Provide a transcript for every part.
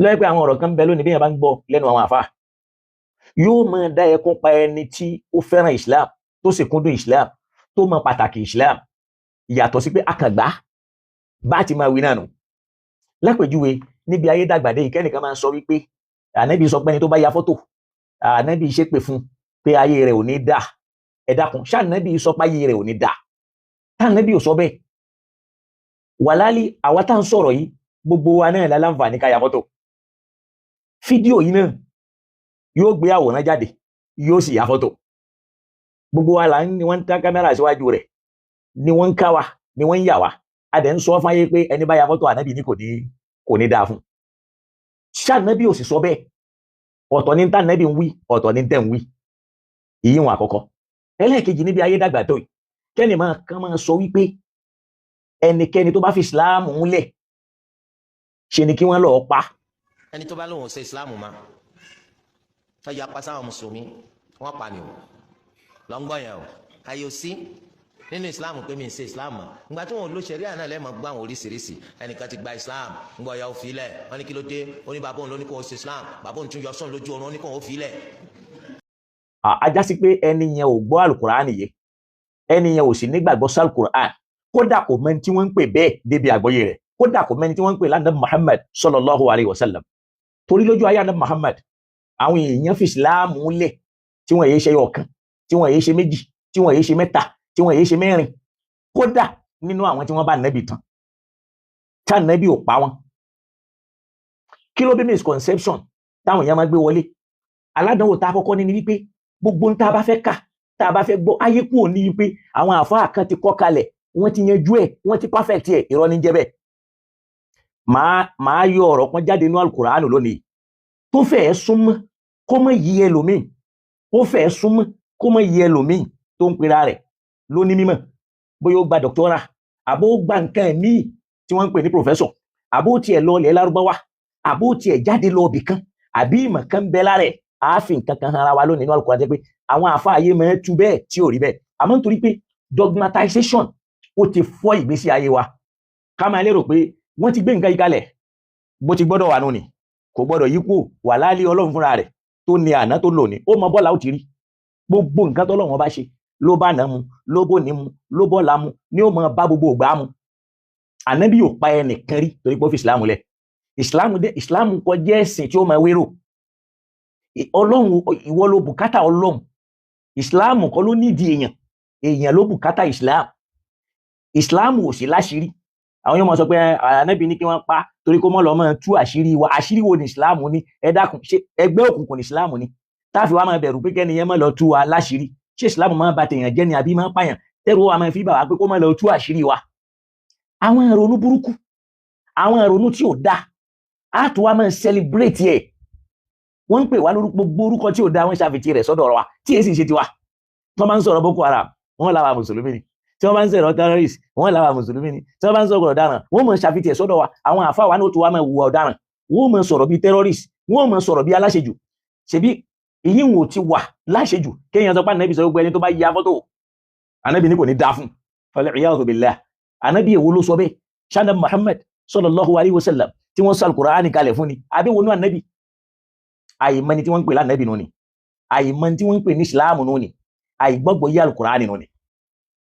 Lọ́yẹ́ pé àwọn ọ̀rọ̀ kan ń bẹ lónìí, bí yẹn bá ń gbọ́ lẹ́nu àwọn àfa, yóò máa dá ẹkún pa ẹni tí ó fẹ́ràn Islam, tó sì kúndùn Islam, tó mọ pàtàkì Islam, ìyàtọ̀ sí pé akàngbá bá ti máa wí náà nù. Lápèjúwe, níbi ayé dàgbàdé yìí, kẹ́nìkan máa ń sọ wípé ànábì sọ pé ẹni tó bá ya fọ́tò, ànábì ṣépè fún pé ayé rẹ̀ ò ní dà. Ẹ dákun, ṣáànábì sọ pé ayé rẹ̀ ò ní dà? Táànábì ò sọ bẹ́ẹ̀. Wàlálì, àwa tá à ń sọ̀rọ̀ yìí, gbogbo wa náà la láǹfààní ká ya fọ́tò. Fídíò yìí náà yóò gbé àwòrán jáde, yóò sì ya fọ́tò. Gbogbo wa là ń ni wọ́n ń tá kámẹ́rà síwájú rẹ̀, ni wọ́n ń ká wa, ni wọ́n ń yà wá. A dẹ̀ ń sọ fáyé pé ẹni bá ya fọ́tò, ànábì ní kò ní dáa fún. Ṣáànábì ò sì sọ bẹ́ẹ̀? Ọ̀tọ̀ ní tànábì ń wí, ọ̀tọ̀ ní tẹ̀ ń wí. Ìyíwọ̀n àkọ́kọ́. Ẹlẹ́ẹ̀kejì, níbi ayé dàgbà tó yìí, kẹ́ni máa kán máa sọ wípé ẹnikẹ́ni tó bá fi ìsìláàmù múlẹ̀, ṣe ni kí wọ́n lọ́ọ́ pa. Ẹni tó bá lóun ò ṣe ìsìláàmù ma, tó yapa sáwọn mùsùlùmí, wọ́n pa ni o. Lọ́ngbọ́n yẹn o, àyò sí nínú ìsìláàmù pé mi ń ṣe ìsìláàmù mọ́. Ìgbà tí wọn ò lo ṣẹ̀ríà náà, lẹ́ẹ̀mọ́ gbọ́ àwọn oríṣiríṣi. Ẹnìkan ti gba ìsìláàmù, ńgbọ́ ya ó fi lẹ̀. Wọ́n ní kí ló dé? Ó ní bàbá òun ló ní kó o ṣe ìsìláàmù. Bàbá òun tún yọ sọ́n lójú oorun, ó ní kó o fi lẹ̀. Ajá sí pé ẹni yẹn ò gbọ́ alukur'an yìí, ẹni yẹn ò sì nígbàgbọ́ sí alukur'an. Kódà kò mẹ́ni tí wọ́n ń pè bẹ́ẹ̀ débi àgbọ́yé rẹ̀. Kódà kò mẹ́ni tí wọ́n ń pè lánàá Muhammad sallallahu alayhi wa sallam. Torí lójú ayé àná Muhammad, àwọn èèyàn fi ìsìláàmù lẹ̀ tí wọ́n yéé ṣe ọ̀kan, tí wọ́n yéé ṣe méjì, tí wọ́n yéé ṣe mẹ́ta, tí wọ́n yéé ṣe mẹ́rin. Kódà nínú àwọn tí wọ́n bá nẹ́bì tán, tá nẹ́bì ò pa wọ́n. Kí ló bí misconception táwọn èèyàn máa gbé wọlé? Aládánwò tá a kọ́kọ́ ní ni wípé gbogbo ń tá a bá fẹ́ kà, tá a bá fẹ́ gbọ́, ayé kúrò ní wípé àwọn àfáà kan ti kọ́ kalẹ̀, wọ́n ti yanjú ẹ̀, wọ́n ti perfect ẹ̀. Irọ́ ní jẹ́ bẹ́ẹ̀. Màá yọ ọ̀rọ̀ kan jáde nínú Alukùránì lónìí tó fẹ́ẹ́ súnmọ́ kó mọ̀ yí ẹlòmíì, ó fẹ́ẹ́ súnmọ́ kó mọ̀ yí ẹlòmíì tó ń pera rẹ̀ lóní mímọ̀, bóyá ó gba doctoral, àbó ó gba nǹkan míì tí wọ́n ń pè ní professor, àbó tiẹ̀ lọ ilẹ̀ lárúbáwá, àbó tiẹ̀ jáde lọ ibì kan, àbí ìmọ̀ kan ń bẹ lára ẹ̀. Á fi nǹkan kan hàn ara wa lónìí nínú Alukùránì jẹ́ pé àwọn àfáà ayé máa ń tú bẹ́ẹ̀ tí ò rí bẹ́ẹ̀. Àmọ́ nítorí pé dogmatization ó ti fọ́ ìgbésí ayé wa, ká máa lérò pé wọ́n ti gbé nǹkan yìí kalẹ̀, bó ti gbọ́dọ̀ wà nù ni, kò gbọ́dọ̀ yí kú. Wà láálí, Ọlọ́run fúnra rẹ̀ tó ní àná tó lò ní, ó mọ bọ́lá ó ti rí. Gbogbo nǹkan tọ́lọ́run bá ṣe ló bá nà mu, ló bó ní mu, ló bọ́lá mu, ní ó mọ bá gbogbo ògbà mu. Ànábì ò pa ẹnìkan rí torí pé ó fi ìsìlámù lẹ̀. Ìsìlámù dé, ìsìlámù kọjá ẹ̀sìn tí ó máa wérò. Ọlọ́run, ìwọ ló bùkátà Ọlọ́run. Ìsìlámù kọ́ ló nídìí èèyàn, èèyàn ló bùkátà ìsìlámù. Ìsìlámù ò sí láṣìírí. Àwọn yóò máa sọ pé ànábì ní kí wọ́n pa torí kó mọ́ lọ́ máa tú àṣírí wa. Àṣírí wo ni ìsìlámù ní? Ẹ dákun, ṣé ẹgbẹ́ òkùnkùn ní ìsìlámù ni táàfin wa máa bẹ̀rù pé kẹ́ni yẹn máa lọ tú wa láṣìírí? Ṣé ìsìlámù máa ba tèèyàn jẹ́ ni, àbí máa pààyàn tẹ́rù wa máa fi bà wá pé kó máa lọ tú àṣírí wa? Àwọn ìrònú burúkú, àwọn ìrònú tí ò dáa, á tún wá máa celebrate ẹ̀. Wọ́n ń pè wá lórúkọ, gbogbo orúkọ tí ò dáa, wọ́n ṣàfihàn rẹ̀ sọ́dọ̀ wa tí èsì ṣe tiwa. Tí wọ́n bá ń sọ̀rọ̀ Boko Haram, wọ́n làwa mùsùlùmí ni. Tí wọ́n bá ń sọ̀rọ̀ terrorist, wọ́n làwa mùsùlùmí ni. Tí wọ́n bá ń sọ̀rọ̀ ọ̀daràn, wọ́n mọ̀ ṣàfihàn ẹ̀ sọ́dọ̀ wa. Àwọn àfa wa ní ó tún wá máa hùwà ọ̀daràn, wọ́n mọ̀ sọ̀rọ̀ bíi terrorist, wọ́n mọ̀ sọ̀rọ̀ bíi aláṣejù. Ṣebí èyí wò ti wà láṣejù kéèyàn sọ pé ànábì sọ gbogbo ẹni tó bá ya fọ́tò, ànábì ní kò ní dáa fún. Wal-iyadhu billah. Ànábì èwo ló sọ bẹ́ẹ̀? Ṣáná Muhammad sallallahu alayhi wa sallam tí wọ́n sọ Al-Qur'ani kalẹ̀ fún ni, àbí wọnú ànábì? Àìmọ́ni tí wọ́n ń pè lánàbì nù ni, àìmọ́ni tí wọ́n ń pè ní ìsìláàmù nù ni, àìgbọ́gbọ́ yí Al-Qur'ani nù ni.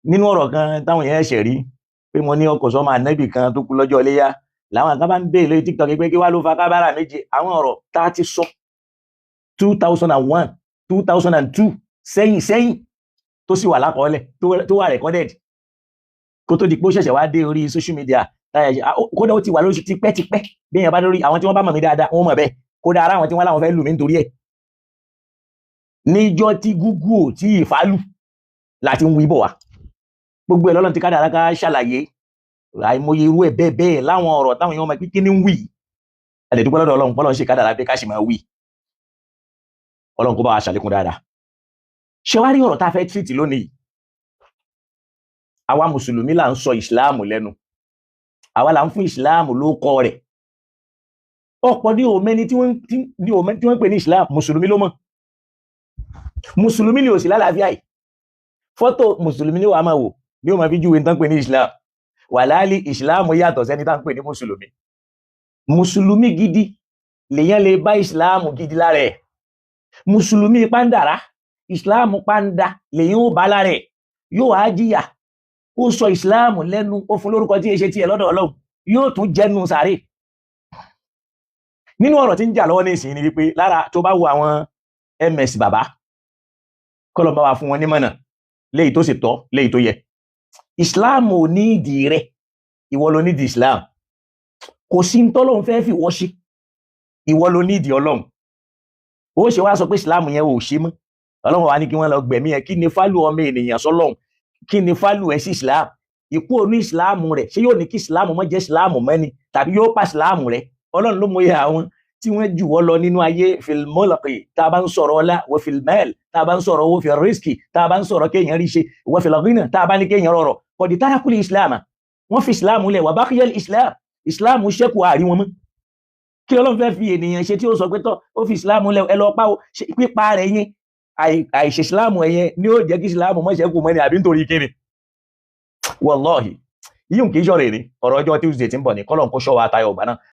Nínú ọ̀rọ̀ kan táwọn èèyàn ṣẹ̀ rí pé mo ní ọkọ̀ sọ́mọ ànábì kan tó kú lọ́jọ́ iléyá, làwọn kan bá ń béèrè lórí TikTok pé kí wá ló fa kábàrà méje. Àwọn ọ̀rọ̀ tá a ti sọ 2001, 2002 sẹ́yìn sẹ́yìn, tó sì wà lákọọ́lẹ̀, tó wà recorded, kó tó di pé ó ṣẹ̀ṣẹ̀ wá dé orí social media. Kódà ó ti wà lórí tipẹ́tipẹ́. Bí èèyàn bá lórí àwọn tí wọ́n bá mọ̀ mí dáadáa, wọ́n mọ̀ bẹ́ẹ̀. Kódà ara àwọn tí wọ́n láwọn fẹ́ lù mí nítorí ẹ̀, níjọ́ tí Google ò tí ì fálù láti ń wí bọ̀ wá. Gbogbo ẹ̀ lọ́lọ́run ti kádàrá ká ṣàlàyé. Àìmọye irú ẹ̀ bẹ́ẹ̀ bẹ́ẹ̀ láwọn ọ̀rọ̀ táwọn èèyàn máa pín kí ní ń wí. A lè dúpẹ́ lọ́dọ̀ Ọlọ́run, bọ́lọ́run ṣe kádàrá pé ká sì máa wí. Ọlọ́run kó bá wa ṣàlékún dáadáa. Ṣé wá rí ọ̀rọ̀ tá a fẹ́ treat lónìí? Àwa mùsùlùmí là ń sọ ìsìláàmù lẹ́nu, àwa là ń fún ìsìláàmù ló kọ rẹ̀. Ọ̀pọ̀ ní òmẹni tí wọ́n ní òmẹni tí wọ́n ń pè ní ìsìláàmù. Mùsùlùmí ló mọ̀, mùsùlùmí ni ò sí lálàáfíà yìí. Fọ́tò mùsùlùmí ni wàá máa wò ní ó máa fi júwe tán pè ní ìsìláàmù. Wàláálì, ìsìláàmù yàtọ̀ sẹ́ni tá ń pè ní mùsùlùmí. Mùsùlùmí gidi Lèyàn lè bá ìsìláàmù gidi lára ẹ̀. Mùsùlùmí pàǹdàrà, ìsìláàmù pàǹdà lèyàn ó bá lára ẹ̀. Yóò wá jìyà, ó sọ ìsìláàmù lẹ́nu, ó fún lórúkọ tí èṣe tiẹ̀ lọ́dọ̀ Ọlọ́run, yóò tún jẹ́nu sàárè. Nínú ọ̀rọ̀ tí ń jà lọ́wọ́ ní ìsìn ni wípé lára tó bá wo àwọn ms bàbá, kọ́lọ̀ bá wa fún wọn nímọ̀nà léyìí tó sì tọ́, léyìí tó yẹ. Islam ò ní ìdí rẹ̀, ìwọ ló ní ìdí Islam. Kò sí ń tọ́lọ́run fẹ́ fi wọ́ ṣe, ìwọ ló ní ìdí Ọlọ́run. Ó ṣe wá sọ pé Islam yẹn ò ṣe mọ́, Ọlọ́run wa ní kí wọ́n lọ gbẹ̀mí ẹ. Kí ni fálù ọmọ ènìyàn sọ́lọ́run? Kí ni fálù ẹ sí Islam? Ìkú òní Islam rẹ̀, ṣé yóò ní kí Islam mọ́ jẹ́ Islam mọ́ni, tàbí yóò pa Islam rẹ̀? Ọlọ́run ló mọyì àwọn tí wọ́n jù wọ́ lọ nínú ayé. Fìlmọ́lọ̀kì tá a bá ń sọ̀rọ̀ ọlá, wọ fìlmẹ́ẹ̀l tá a bá ń sọ̀rọ̀ owó, fi rísíkì tá a bá ń sọ̀rọ̀ kéèyàn rí ṣe, wọ fìlọ́gínà tá a bá ní kéèyàn rọrọ̀. Kọ̀dí tárakùlì Islam, wọ́n fi Islam lẹ̀, wà bákíyẹ́lì Islam, Islam ṣẹ́kù àárí wọn mọ́. Kí Ọlọ́run fẹ́ fi ènìyàn ṣe tí ó sọ pé tọ́ ó fi Islam lẹ̀, ẹ lọ pa ó? Pípa rẹ̀ yẹn, àìṣe Islam ẹ̀yẹn ni ó jẹ́ kí Islam mọ́ ṣẹ́kù mọ́ ni, àbí nítorí kíni? Wallahi, yíyún kì í ṣọ̀rọ̀ èrè, ọ̀rọ̀ ọjọ́ Tuesday tí ń bọ̀ ní kọ́lọ̀ ń kó ṣọ́ wa tayọ̀ ọ̀gbà náà.